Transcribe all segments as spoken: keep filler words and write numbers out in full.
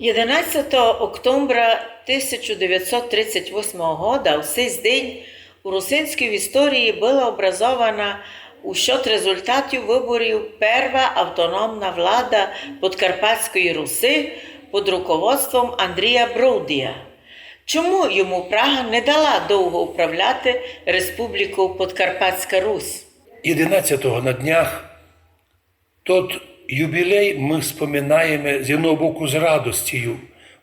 Єдинадцятого октомбра тисяча девятсот тридцять восьмого года, в сей день у русинській історії была образована усьот результатів выборів перва автономна влада Подкарпатської Руси під руководством Андрія Бродія. Чому йому Прага не дала довго управляти Республікою Подкарпатська Русь? Єдинадцятого на днях тот юбілей мы споминаєме з єдного боку з радостю,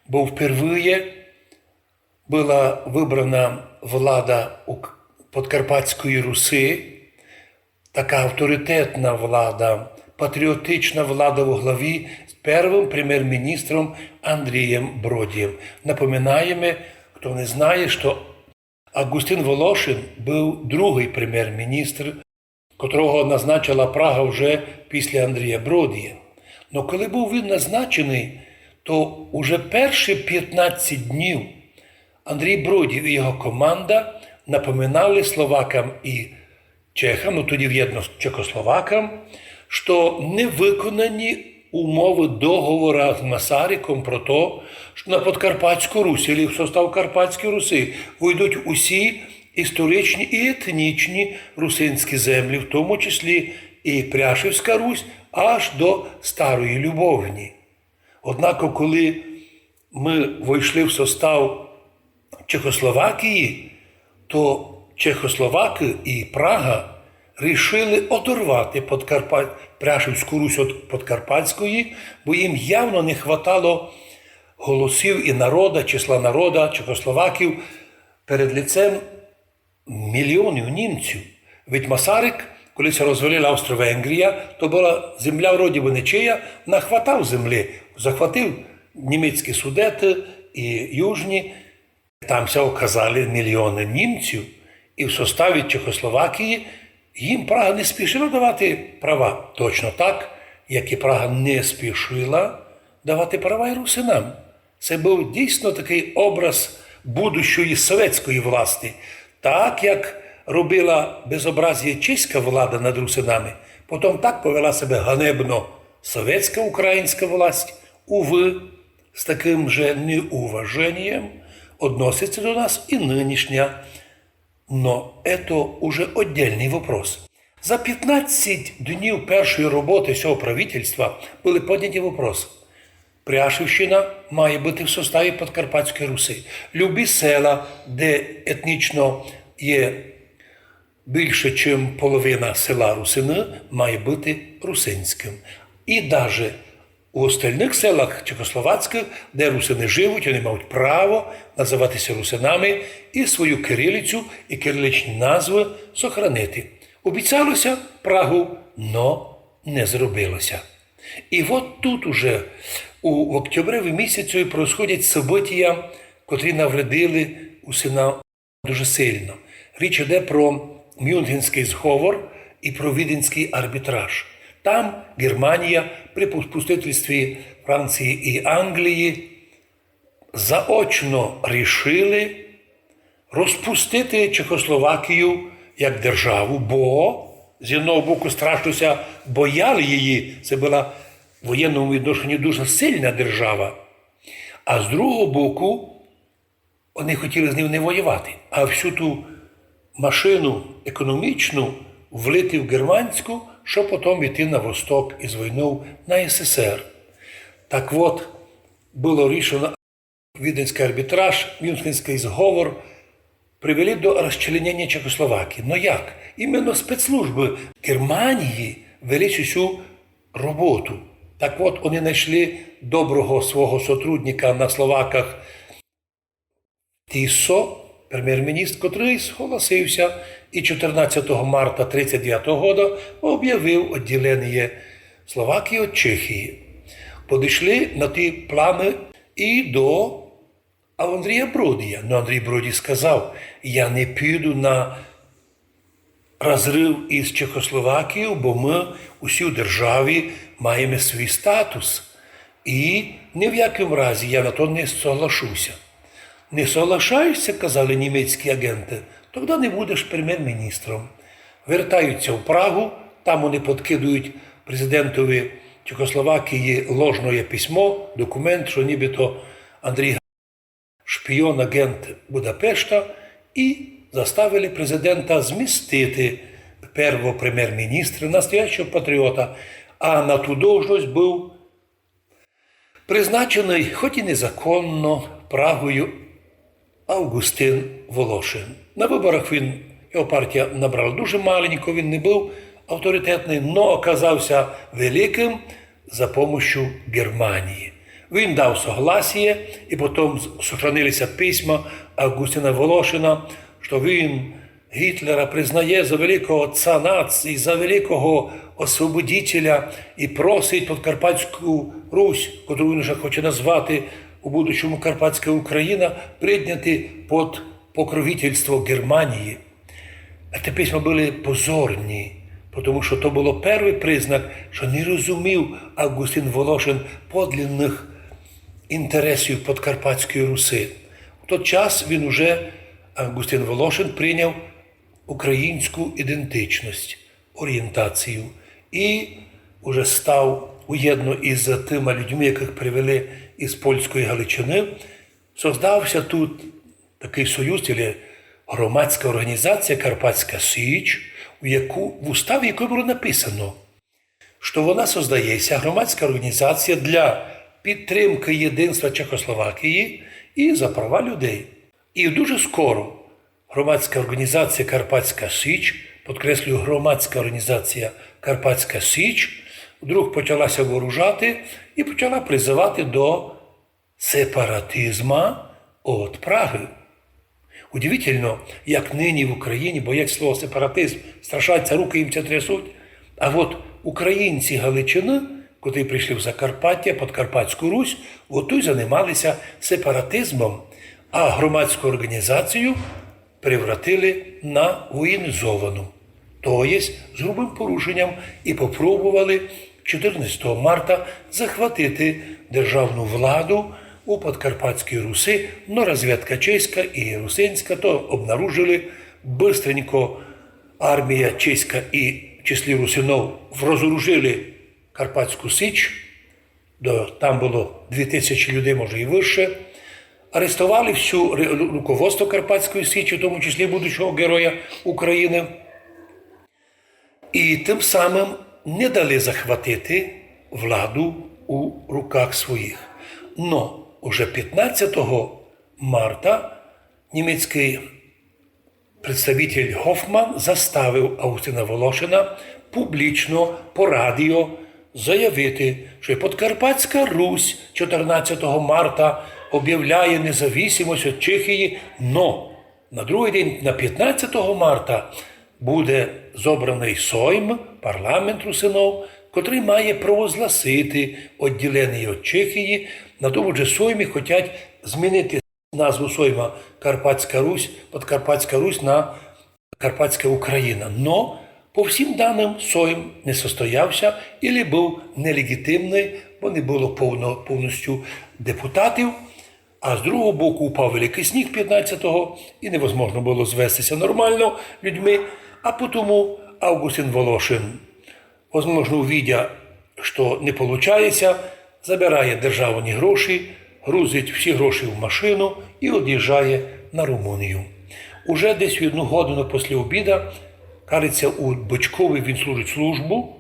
бо впервые была выбрана влада у К-, Подкарпатської Руси, така авторитетна влада, патріотична влада во главі з первым премєр-міністром Андрієм Бродієм. Напоминаєме, хто не знає, што Авґустин Волошин быв другый премєр-міністр, котрого назначила Прага вже після Андрія Бродія. Но коли быв він назначеный, то уже перші пятнадцять днів Андрій Бродій і його команда напоминали словакам і чехам, ну тоді вєдно з чехословакам, што не выконані умовы договора з Масариком про то, што на Подкарпатську Русь, или в состав Карпатської Руси, войдуть усі історичні і етнічні русинські землі, в тому числі і Пряшівська Русь, аж до Старої Любовні. Однако, коли мы войшли в состав Чехословакії, то чехословакы і Прага рішили одорвати Подкарпа-, Пряшівську Русь од Подкарпатської, бо їм явно не хватало голосів і народа, числа народа, чехословаків перед лицем мільйонів німців. Ведь Масарик, коли ся розвалила Австро-Венгрія, то была земля вроді бы ничия, нахватав землі, захватив німецькі Судеты і Южні. Там ся оказали мільйоны німців, і в составі Чехословакії їм Прага не спішила давати права. Точно так, як і Прага не спішила давати права і русинам. Се быв дійсно такый образ будущої совєтської власти. Так, як робила безобразіє чеська влада над русинами, потом так повела себе ганебно совєтська українська власть. Увы, з такым же неуваженієм односиться до нас і нынішня. Но ето уже оддельный вопрос. За пятнадцять днів першої роботы сього правительства были подняті вопросы. Пряшівщина має быти в составі Подкарпатської Руси. Любі села, де етнічно є більше, чим половина села русины, має быти русинськым. І даже у остальных селах чехословацькых, де русины живуть, они мають право называти ся русинами і свою кирилицю і кириличні назвы сохранити. Обіцяло ся Прагу, но не зробило ся. І от тут уже у, в октябреві місяцю происходять события, котрі навредили русинам дуже сильно. Річ іде про Мюнхенськый зговор і про Віденськый арбітраж. Там Германія при попустительстві Франції і Англії заочно рішили розпустити Чехословакію як державу, бо з одного боку страшно ся бояли її, се была в воєнному відношенні дуже сильна держава. А з другого боку, они хотіли з ним не воювати, а всю ту машину економічну влити в германську, щоб потом іти на восток із войнов на С С С Р. Так от, было рішено, Віденськый арбітраж, Мюнхенськый зговор привели до розчленєння Чехословакії. Но як? Іменно спецслужбы Германії вели сю роботу. Так от, они знайшли доброго свого сотрудника на Словаках Тісо, премєр-міністр, котрый зголосив ся і чотирнадцятого марта тридцять девятого года обявив одділеня Словакії од Чехії. Подійшли на ті планы і до Андрія Бродія. Но Андрій Бродій сказав: «Я не піду на розрыв із Чехословакією, бо мы усі в державі маєме свій статус. І ні в якому разі я на то не соглашу ся». «Не соглашаєш ся, — казали німецькі аґенты, — тогда не будеш премєр-міністром». Вертають ся в Прагу, там они подкидують президентови Чехословакії ложноє письмо, документ, што нібито Андрій шпіон, агент Будапешта, і заставили президента змістити первого премєр-міністра, настоящого патріота, а на ту должность быв призначеный, хоть і незаконно, Прагою Авґустин Волошин. На выборах він, його партія набрала дуже маленько, він не быв авторитетный, но оказався великым за помощю Германії. Він дав согласіє, і потом з-, сохранили ся письма Авґустина Волошина, што він Гітлера признає за великого отця нації, за великого освободителя і просить Подкарпатську Русь, котру він уже хоче назвати у будущому Карпатська Україна, прийняти під покровительство Германії. А ті письма были позорні, тому што то было первый признак, што не розумів Авґустин Волошин подлинных інтересів Подкарпатської Руси. В тот час він уже, Авґустин Волошин, прийняв українську ідентичность, орієнтацію і уже став уєдно із тыма людьми, якых привели із польської Галичины, создався тут такый союз, или громадська орґанізація Карпатська Січ, у яку, в уставі якої было написано, што вона создається, громадська орґанізація для підтримки єдинства Чехословакії і за права людей. І дуже скоро громадська орґанізація Карпатська Січ, підкреслюю, громадська орґанізація Карпатська Січ, вдруг почала ся вооружати і почала призывати до сепаратизма от Прагы. Удивительно, як нині в Україні боять слово сепаратизм, страшаться, руки їм ся трясуть. А от українці Галичины, котрі прийшли в Закарпаття, Подкарпатську Русь, от туй занимали ся сепаратизмом, а громадську орґанізацію превратили на воєнізовану, то єсть з грубым порушенням, і попробовали чотырнадцятого марта захватити державну владу у Подкарпатській Руси, но розвідка чеська і русинська то обнаружили, быстренько армія чеська і в числі русинов розоружили Карпатську Січ, до, там было дві тисячі людей, може, і выше. Арестовали всю ре-, ру-, руководство Карпатської Січі, в тому числі будущого героя України. І тым самым не дали захватити владу у руках своїх. Но уже пятнадцятого марта німецькый представитель Гофман заставив Авґустина Волошина публічно по радіо заявити, што Подкарпатська Русь чотырнадцятого марта объявляє независимость од Чехії, но на другый день, на пятнадцятого марта, буде зобраный Сойм, парламент русинов, котрый має провозгласити одділеніє од Чехії. На тому же Соймі хотять змінити назву Сойма Карпатська Русь, Подкарпатська Русь на Карпатська Україна. Но, по всім даным, Сойм не состоявся или быв нелегітимный, бо не было повно-, повністю депутатів. А з другого боку упав великый сніг пятнадцятого, і невозможно было звести ся нормално людьми. А потому Авґустин Волошин, возможно, увидя, што не получає ся, забирає державні гроші, грузить всі гроші в машину і одъїжджає на Румунію. Уже десь в одну годину після обіда, кажеться, у Бичкові він служить службу,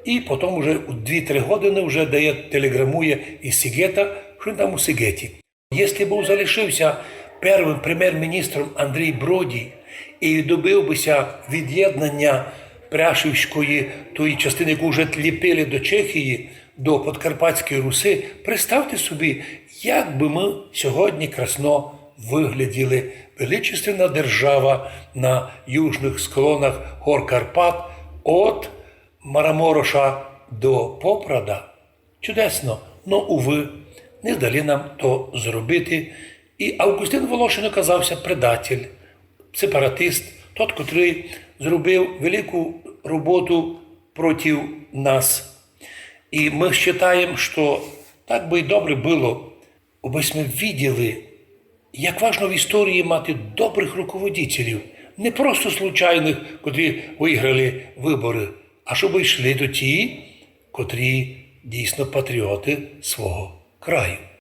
і потім уже у дві-три годины вже дає, телеграмує із Сигета, што він там у Сигеті. Єсли быв залишив ся первым премєр-міністром Андрій Броді і добив бы ся від'єднання Пряшівської, тої частины, яку вже ліпили до Чехії, до Подкарпатської Руси, представте собі, як бы мы сьогодні красно выгляділи, величественна держава на южных склонах гор Карпат, од Марамороша до Попрада. Чудесно, но, увы, не дали нам то зробити. І Авґустин Волошин оказався предатель, сепаратист, тот, котрый зробив велику роботу проти нас. І мы считаєм, што так бы й добре было, обы сьме виділи, як важно в історії мати добрых руководителів, не просто случайных, котрі выграли выборы, а щоб йшли до ті, котрі дійсно патріоты свого краю.